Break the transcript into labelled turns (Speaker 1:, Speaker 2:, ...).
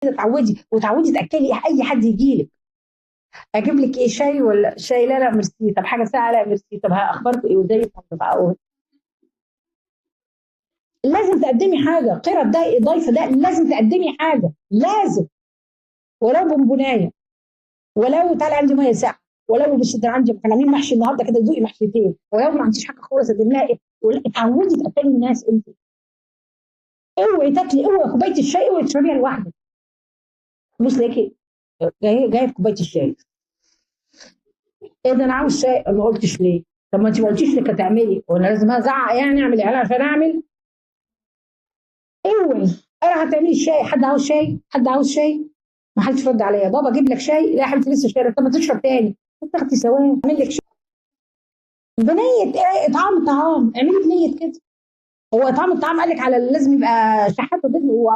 Speaker 1: كده، اتعودي، وتعودي تاكلي اي حد يجيلك. اجيب لك ايه، شاي ولا شاي؟ لا لا ميرسي. طب حاجة ساقعه؟ لا ميرسي. طب اخباركم ايه وزي؟ لازم تقدمي حاجة. قرب ده ضيف ده لازم تقدمي حاجة، لازم، ولو بونبونايه، ولو تعالى عندي مية ساقعه، ولو بس ده عندي كان عاملين محشي النهارده كده ذوقي محشيتين، ولو ما عنديش حاجة خالص اقدم لها ايه. اتعودي تاكلي الناس انت. اوعي تاكلي، اوعي كوباية الشاي اوعي تشربيها لوحدك. بص لك جايب كوباية الشاي، ايه ده انا عاوز شاي، ما قلتش ليه؟ طب ما انت ما قلتيش لك هتعملي، وانا لازم ازعق يعني اعمل اعلان عشان اعمل؟ اوعي، انا هتعملي الشاي، حد عاوز شاي؟ حد عاوز شاي؟ ما حدش رد عليا. بابا اجيب لك شاي؟ لا يا حبيبتي لسه شارب. طب ما تشرب تاني، تاخدي ثواب، اعمل لك شاي بنية ايه؟ اطعام الطعام، اعملي بنية كده. هو اطعام الطعام قال لك على لازم يبقى شحات وبدل.